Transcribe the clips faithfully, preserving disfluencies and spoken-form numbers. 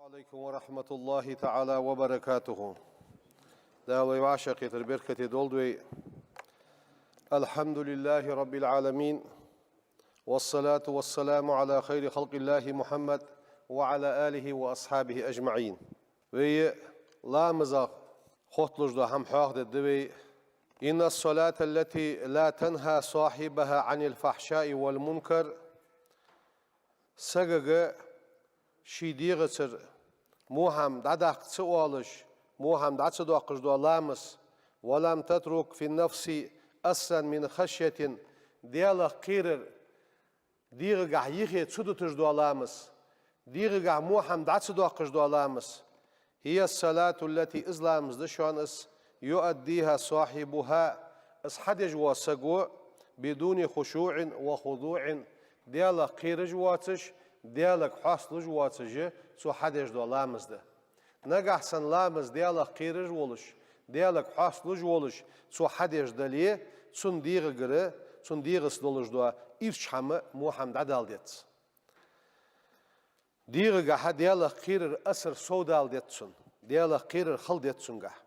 عليكم ورحمة الله تعالى وبركاته. Дала вай вӀашагӀкхетар беркате долда вай. الحمد لله رب العالمين. والصلاة والسلام على خير خلق الله محمد وعلى آله وأصحابه أجمعين. Вай ламазах хотталуш дола хӀама хьоахадергда вай. إن الصلاة التي لا تنهى صاحبها عن الفحشاء والمنكر. Сагага ший дегӀацара мухьам дӀадаккха ца оалаш, мухьам дӀа ца доаккхаш дола ламаз, ولم تترك في النفس أثرا من خشية, Даьлах кхерар дегӀагахь йихе ца дуташ дола ламаз, дегӀагахь мухьам дӀа ца доаккхаш дола ламаз. هي الصلاة التي, из ламаз да шоана из, يؤديها صاحبها, из хьадеш вола саго, بدون خشوع وخضوع, Даьлах кхераш воацаш, Даьлага хьоасталуш воацаш, цо хьадеш дола ламаз да. Нагахь санна ламаз Даьлах кхераш волаш, Даьлага хьоасталуш волаш, цо хьадеш дале, цун дегӀагара, цун дегӀаца долаш дола ирча хӀама, мухьам дӀадала деза. ДегӀагахьа Даьлах кхерара асар совдала деза цун, Даьлах кхерар хила деза цунгахь.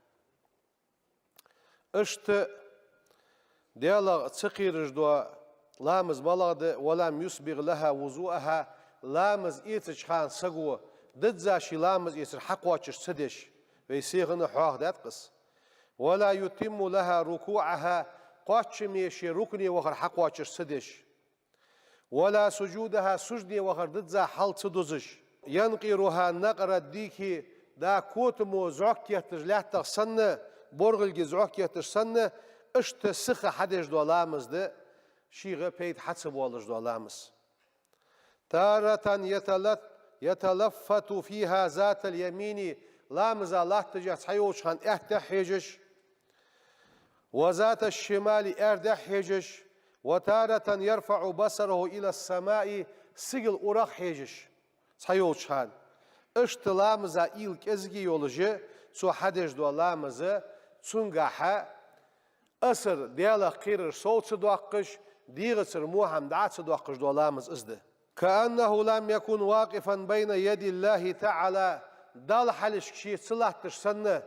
Иштта Даьлах ца кхераш дола ламаз малагӀа да: ولم يسبغ لها وضوءها, ламаз эцача хана саго дизза ший ламаз эцар хьакхоачаш ца деш, вай сихана хьоахадаьд-кх из. ولا يتم لها ركوعها, кхоачаме ший рукуӀе вахар хьакхоачаш ца деш. ولا سجودها, сужуде вахар дизза хьал ца дузаш. ينقرها نقر الديك, да котамо зӀок етташ лаьттах санна, боргӀилги зӀок етташ санна, иштта сиха хьадеш дола ламаз да, шийга пайда хьа ца боалаш дола ламаз. تارة يتلت-, يتلفت فيها ذات اليمين, ламаза латташ цхьайолча хана аьттехьа хьежаш, وذات الشمال, аьрдехьа хьежаш, وتارة يرفع بصره إلى السماء, сигала урагӀа хьежаш, цхьайолча хана. Иштта ламаза уйла кӀезига йолаш, цо хьадеш дола ламаз, цунгахьа асар Даьлах кхерар сов ца доаккхаш, дегӀацара мухьам дӀа ца доаккхаш дола ламаз из да. كأنه لم يكن واقفا بين يدي الله تعالى, Далла хьалхашка ше ца латташ санна,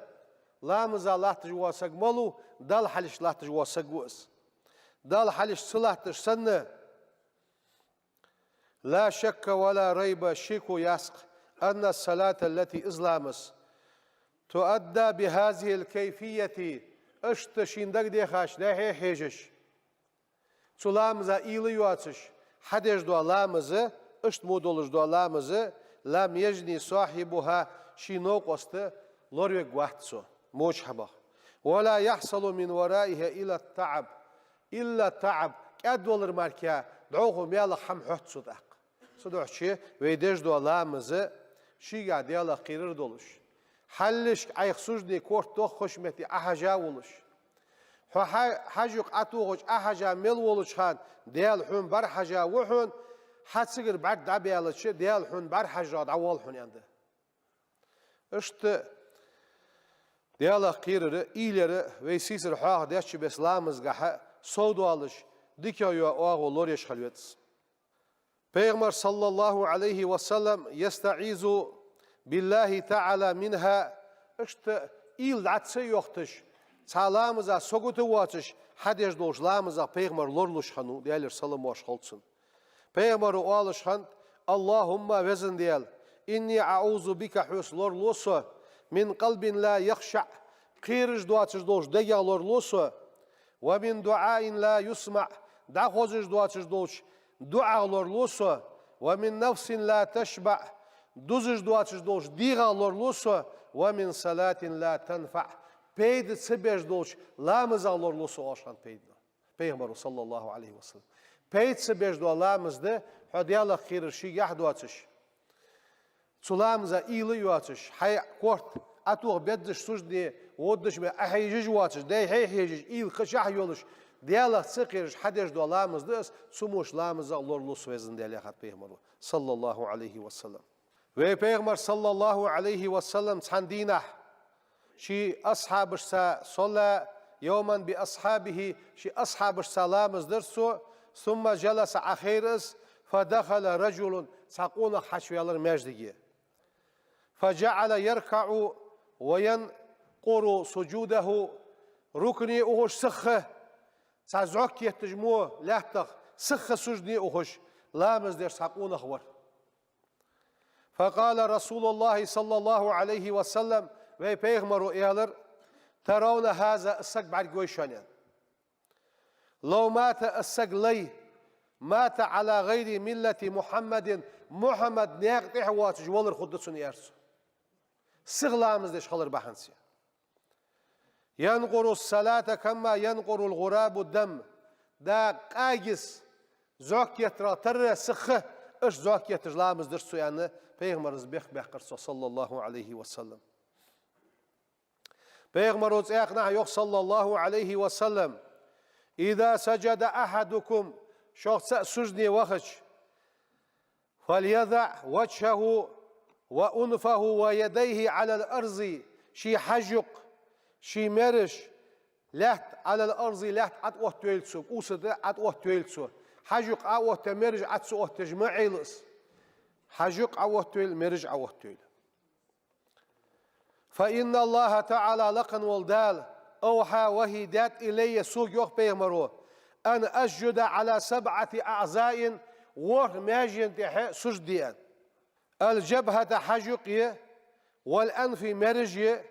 ламаза латташ вола саг малув, Далла хьалхашка латташ вола саг ва из. Далла хьалхашка ца латташ санна, لا شك ولا ريب, шеко яц-кх, أن الصلاة التي, из ламаз, تؤدى بهذه الكيفية, иштта шийна дагадехача дехьа хьежаш, цу ламаза уйла йоацаш хьадеш дола ламаз, иштта мо долаш дола ламаз, لم يجن صاحبها, ший новкъост лоравергвац цо, моча хьабаха. ولا يحصل من ورائها إلا التعب, إلا التعب, кӀаьдвалар мара дӀахо маьлха хӀама хьоц цо тӀаккха. Цудухьа вай деш дола ламаз шийгахьа Даьлах кхерар долаш, хьалхашка Ӏайха сужуде корта тоххаш метте Ӏохьажа волаш, хьо хьа-, хьажа юкъе Ӏотохача Ӏохьажа мел волча хана Даьла хьона бӀарахьажа ва хьона, хьа цигара бӀарг дӀабаьлча Даьла хьона бӀарахьажа дӀавоал хьона, аьнна да. Иштта Даьлах кхерара, уйла яра вай сийсара хьоахадеча беса ламазгахьа совдоалаш, дикагӀа йола оагӀув лораеш хила веза. Пайхамар, صلى الله عليه وسلم, يستعيذ بالله تعالى منها, иштта уйла дӀа ца йохийташ, цхьа ламаза сагота воацаш хьадеш долча ламазах пайхамар лоралуш хиннав, Даьлера салам-моаршал хилда цунна. Пайхамаро оалаш хиннад: اللهم, везан Даьла, إني أعوذ بك, хьоца лоралу со, من قلب لا يخشع, кхераш доацаш долча дегах лоралу со, ومن دعاء لا يسمع, дӀахозаш доацаш долча дуӀах лоралу со, ومن نفس لا تشبع, дузаш доацаш долча дегӀах лоралу со, ومن صلاة لا تنفع, пайда ца беш долча ламазах лоралу со, оалаш хиннад пайда. Пайхамаро, صلى الله عليه وسلم. Пайда ца беш дола ламаз да хьо Даьлах кхерар шийгахьа доацаш, цу ламаза уйла йоацаш, хьай корта Ӏотоха беззаш сужуде водаш ме Ӏохьежаш воацаш, дехьа хьежаш, уйла кхычахьа йолаш, Даьлах ца кхераш хьадеш дола ламаз да из, цу моча ламазах лоралу со, везан Даьла, яхад пайхамаро, صلى الله عليه وسلم. Вай пайхамар, صلى الله عليه وسلم, цхьан дийнахьа ший асхьабашца, صلى يوما بأصحابه, ший асхьабашца ламаз дир цо, ثم جلس, Ӏохайра из, فدخل رجل, цхьа къонах хьачуваьлар маьждиге. فجعل يركع وينقر سجوده, рукуӀе ухаш сиха, цхьа зӀок етташ мо лаьттах, сиха сужуде ухаш, ламаз деш цхьа къонах вар. فقال رسول الله صلى الله عليه وسلم, вай пайхамаро аьлар: ترون هذا, из саг бӀаргагой шоана, аьнна. لو مات, из саг лай, مات على غير ملة محمد, Мухьаммада наькъа тӀехьа воацаш валар хургда цун, аьлар цо, сиха ламаз деш хилар бахьанца. ينقر الصلاة كما ينقر الغراب الدم. ДӀа къагис зӀок еттарах тара сиха, иштта зӀок етташ ламаз дир цо, аьнна, пайхамара из бехк баьккхар цох, صلى الله عليه وسلم. Пайхамаро цхьаькханахьа йоах, صلى الله عليه وسلم: إذا سجد أحدكم, шух цаӀ сужуде вахача, فليضع وجهه وأنفه ويديه على الأرض, ший хьаж-юкъ, ший мераж лаьтта, على الأرض, лаьтта ӀотӀаоттавойла цо, кӀувса тӀа ӀотӀаоттавойла цо. Хьаж-юкъ Ӏооттаде, мераж Ӏо ца оттадеш ма Ӏойла из. Хьаж-юкъ Ӏооттавойла, мераж Ӏооттавойла. فإن الله تعالى, лакха вола Дала, أوحى, вахьи даьд, إلي, сога, йоах пайхамаро, أن أسجد على سبعة أعضاء, ворхӀ маьжена тӀехьа сужуд де, аьнна. الجبهة, хьаж-юкъе, والأنف, мераже,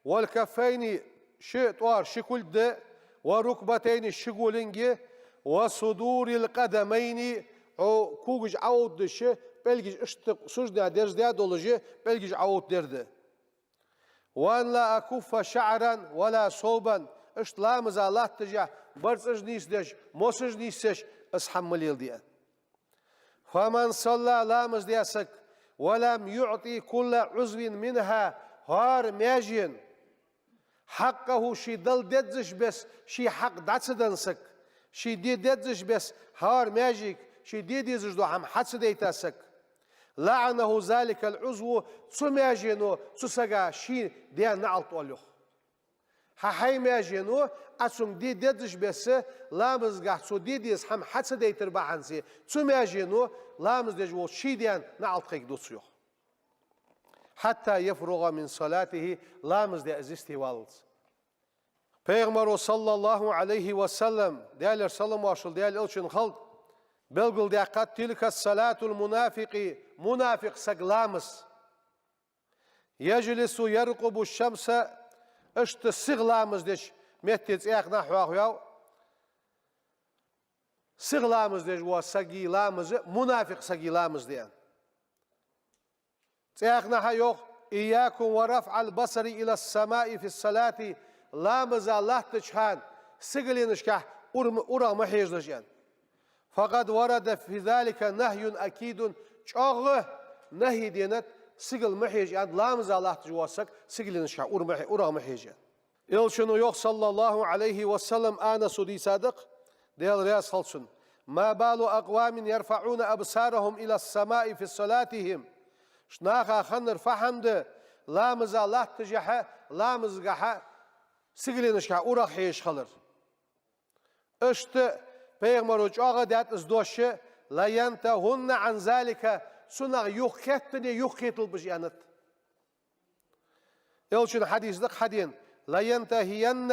والكفين, ши тӀоара, ши кулга, والركبتين, ши голанге, وصدور القدمين, Ӏо когаш Ӏооттадеш, пӀелгаш иштта сужуде дерзадаь долаш, пӀелгаш Ӏооттадер да. وأن لا أكف شعرا ولا ثوبا, иштта ламаза латташехь барзкъаш нийсдеш, мосаш нийсдеш, из хӀама ма леладе, аьнна. فمن صلى, ламаз даь саг, ولم يعط كل عضو منها, хӀара маьжена حقه, ший дала дезаш бесса ший хьакъ дӀа ца денна саг, ший де дезаш бесса хӀара маьжега ший де дезаш дола хӀама хьа ца дайта саг, لعنه ذلك العضو, цу маьжено цу сага ший даьна наӀалт оал, йоах. Хьа хьай маьжено Ӏа цунга де дезаш бесса, ламазгахь цо де деза хӀама хьа ца дайтар бахьанца, цу маьжено ламаз деш волча ший даьна наӀалт кхайкаду цо, йоах. حتى يفرغ من صلاته, ламаз даь из йисте валлалца. Пайхамаро, صلى الله عليه وسلم, Даьлера салам-моаршал Даьла элчанна хилда, белгалдаьккхад: تلك صلاة المنافق, мунафикъ сага ламаз. يجلس يرقب الشمس, иштта сиха ламаз деча метте цхьаькханахьа хьоахаваьв, сиха ламаз деш вола сага ламаз мунафикъ сага ламаз да, аьнна. Цхьаькханахьа йоах: إياكم ورفع البصر إلى السماء في الصلاة, ламаза латтача хана сигаленашкахь ур-, урагӀ ма хьежалаш, аьнна. فقد ورد في ذلك نهي أكيد, чӀоагӀа нахьи денад, сигала ма хьежа, аьнна, ламаза латташ вола саг сигаленашкахь ур ма хье-, урагӀ ма хьежа, аьнна. Элчано йоах, صلى الله عليه وسلم, Анаса дийцад-кх, Даьла раьза хилва цунна: ما بال أقوام يرفعون أبصارهم إلى السماء في صلاتهم. Уж наха ханнар фу хӀама да, ламаза латташехь, ламазгахь сигаленашкахь урагӀ хьежаш хилар. Иштта пайхамаро чӀоагӀа даьд из дош: لينتهن عن ذلك, цунах юхакхетта, юхакхеталба уж, аьннад. Элчан хьадис да-кх хьадена: لينتهين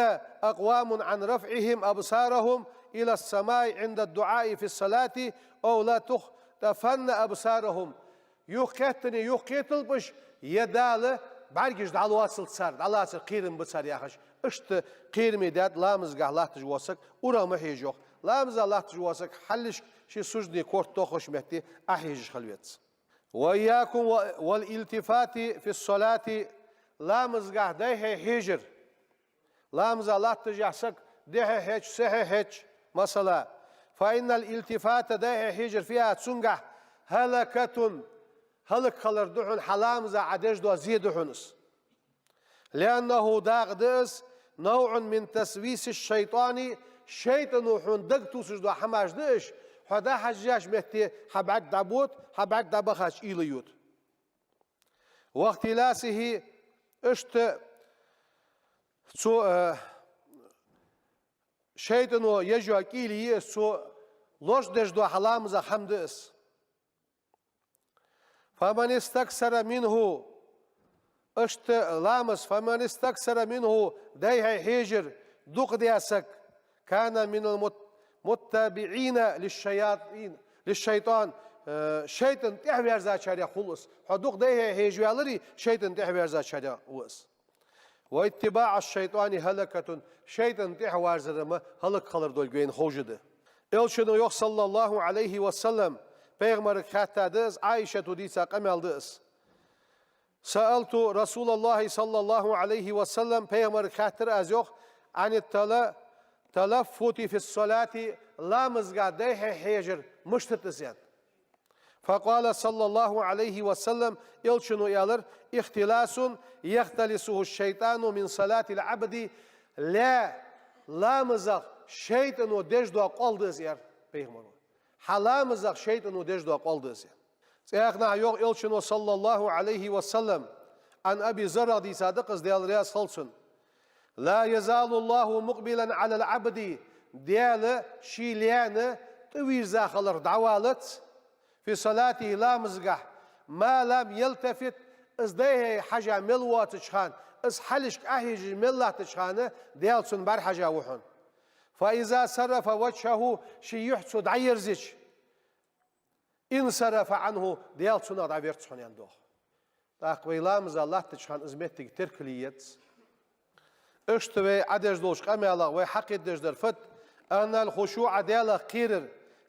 أقوام عن رفعهم أبصارهم إلى السماء عند الدعاء في الصلاة أو لتخطفن أبصارهم. Юхакхетта, юхакхеталба уж, е Дала бӀаргаш дӀалоацалда цар, дӀалацар кхерам ба цар, яхаш. Иштта кхераме даьд ламазгахь латташ вола саг урагӀ ма хьежа, йоах. Ламаза латташ вола саг хьалхашка ший сужуде корта тоххача метте Ӏохьежаш хила веза. وإياكم و-, والالتفات في الصلاة, ламазгахь дехьа хьежар. Ламаза латташехь саг дехьа хьежача, сехьа хьежача, масала, فإن الالتفات, дехьа хьежар, فيها, цунгахь, هلكة, хӀалакхилар да хьона, хьа ламаза Ӏа деш дола зе да хьона из. لأنه, дакъа да из, نوع من تسويس الشيطان, шайтӀано хьона дагатувсаш дола хӀамаш да уж, хьо дӀахьежача метте хьа бӀарг дӀабода, хьа бӀарг дӀабахача уйла йода. واختلاسه, иштта цо, э, шайтӀано еш йола кӀийле я из, цо лош деш дола хьа ламаза хӀама да из. فمن استكثر منه, Иштта ламаз, فمن استكثر منه, дайхьа хьежар дукха даь саг, كان من المت-, المتبعين للشياطين, للشيطان, э, шайтӀан тӀехьа верзачарех хул из. Хьо дукха дайхьа хьежаваьлар, шайтӀан тӀехьа верзачарех ва из. واتباع الشيطان هلكة, шайтӀан тӀехьа верзар-м хӀалакхилар долга вайна ховш да. Элчано йоах, صلى الله عليه وسلم, пайхамарга хаьттад из, Ӏайшата дийца къамаьл да из. سألت رسول الله صلى الله عليه وسلم, пайхамарга хаьттар аз, йоах, عن التل-, التلفت في الصلاة, ламазга дайхьа хьежар мишта да из, аьнна. فقال صلى الله عليه وسلم, элчано аьлар: اختلاس يختلسه الشيطان من صلاة العبد, лай ламазах шайтӀано деш дола къол да из, аьлар пайхамаро. Хьа ламазах шайтӀано деш дола къол да из, аьнна. Цхьаькханахьа йоах элчано, صلى الله عليه وسلم, عن أبي ذر, дийца да-кх из, Даьла раьза хилва цунна: لا يزال الله مقبلا على العبد, Даьла ший лайна тӀавийрза хиларах дӀавалац, في صلاته, ламазгахь, ما لم يلتفت, из дайхьа хьежа мел воацача хана, из хьалхашка Ӏохьежаш мел латтача хана Даьла цунна бӀарахьежа ва хьона. فإذا صرف وجهه, ший юхь цо дӀаерзача, انصرف عنه, Даьла цунах дӀаверз хьона, аьнна, йоах. ТӀаккха вай ламаза латтача хана из моттиг теркалъе езац. Иштта вай Ӏадеш долча къамаьлах вай хьакхетадеш дар фуд: أن الخشوع, Даьлах кхерар,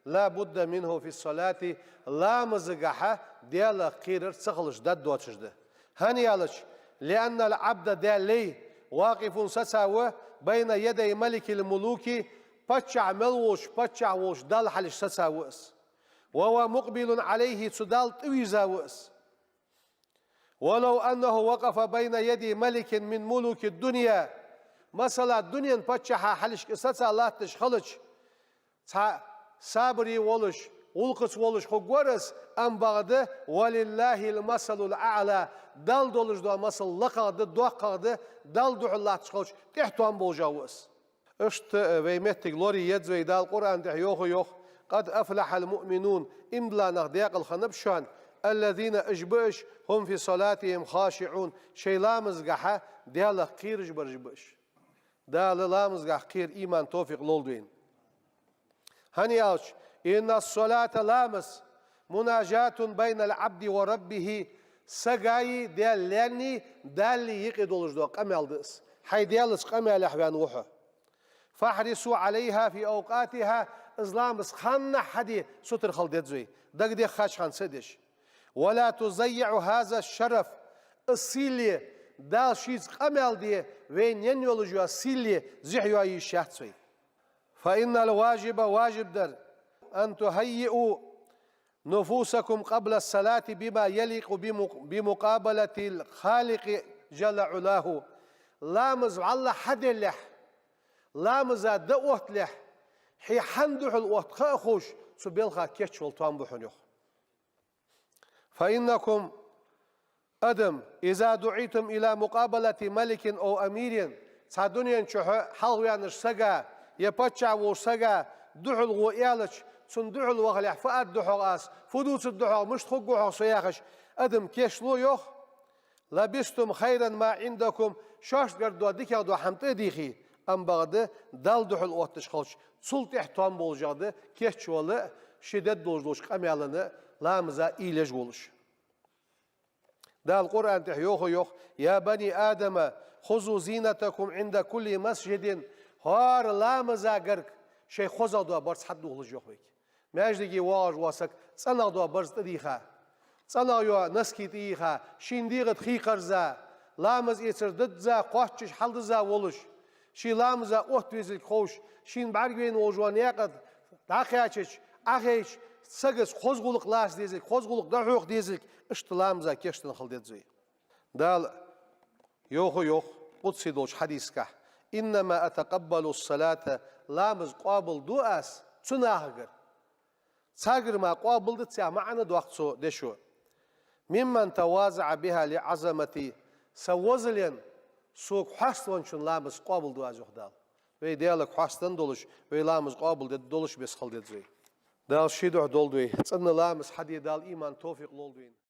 لا بد منه في الصلاة, ламазагахьа Даьлах кхерар ца хилча даргдоацаш да. ХӀана аьлча, لأن العبد, Даьла лай, واقف, саца ва, بين يدي ملك الملوك, паччахь мел волча, паччахь волча Далла хьалхашка саца ва из. وهو مقبل عليه, цу Далла тӀавийрза ва из. ولو أنه وقف بين يدي ملك من ملوك الدنيا, масала, дунен паччахьа хьалхашка саца латташ хилча, цхьа сабаре волаш, гӀулакхаца волаш хургвар из, амма бакъда, ولله المثل الأعلى, Далла долаш дола масал лакхагӀа да, доккхагӀа да, Далла духьал латташ хилча, тӀехьа тоам болаш ва из. Иштта вай моттиг лорае еза вай, Дала Къуръан тӀа йоах, йоах: قد أفلح المؤمنون, иман дилла нах декъала хиннаб шоана, الذين, уж ба уж, هم في صلاتهم خاشعون, шоай ламазгахьа Даьлах кхераш бараш ба уж. Дала ламазгахьа кхера иман, товфикъ лолда вайна. ХӀана аьлча, إن الصلاة, ламаз, مناجاة بين العبد وربه, сагаи Даьла лаьнни, Даллеи юкъе долаш дола къамаьл да из. Хьай Даьлаца къамаьлехь ваьнна ва хьо. فاحرصوا عليها في أوقاتها, из ламаз ханнахьа хьаде сутара хила деза вай, дагадеххача хана ца деш. ولا تضيعوا هذا الشرف, из сийле, Дала шийца къамаьл де вайна енна йолаш йола сийле зехьа йоае йиш яц вай. فإن الواجب, важиб дар, أن تهيئوا نفوسكم قبل الصلاة بما يليق بمق-, بمقابلة الخالق جل علاه. Ламаз вӀалла хьаделлехь, ламаза дӀаотталехь, хье хьан духьал отт ха а ховш, цу балха кийчвала тоам ба хьона, йоах. فإنكم, адам, إذا دعيتم إلى مقابلة ملك أو أمير, цхьа дунен чухь хьалхаваьннача сага е паччахь волча сага духьал гӀо аьлча, цунна духьал вахалехь, фу аргда хьогӀ аз, фу дувцаргда хьогӀ, мишта хургва хьогӀ со яхаш, адам кийчлу, йоах. لبثتم خيرا ما عندكم, шоашта гаргдола дикагӀдола хӀама тӀа а дийхе, амма бакъда Далла духьал отташ хилча, цул тӀехьа тоам болаш да кийчвала а, ший дергдолаш долча къамаьлана а, ламаза а уйла еш волаш. Дала Къуръан тӀа йоах, йоах: يا بني آدم خذوا زينتكم عند كل مسجد, хӀара ламаза гарга шоай хозагӀдола барзкъа хьадувхалаш, йоах вайга. Маьждиге воагӀаш вола саг цӀенагӀдола барзкъа тӀадийха, цӀенагӀйола носки тӀайийха, шийна дегӀа тӀа хий кхарза, ламаз эцар дадза, кхоачаш хьалдиза волаш, ший ламаза отта везилга ховш, шийна бӀаргавайна волаш вола наькъа дӀакхаьчача, Ӏохайча, сагаца хоза гӀулакх лаца дезилга, хоза гӀулакх дӀахьоха дезилга, иштта ламаза кийчденна хила деза вай. Дала йоах, йоах къудси долча хьадисагахь: إنما أتقبل الصلاة, ламаз къоабалду аз цу нахагара, царгара мара къоабалдац яха маӀан доаккх цу дешо, ممن تواضع بها لعظمتي, са возален сога хьаставенначун ламаз къоабалду аз, йоах Дала. Вай Даьлага хьаставенна долаш, вай ламаз къоабалдергдолаш беса хила деза вай. Дала ший духьа долда вай. ЦӀена ламаз хьаде Дала иман, товфикъ лолда вайна.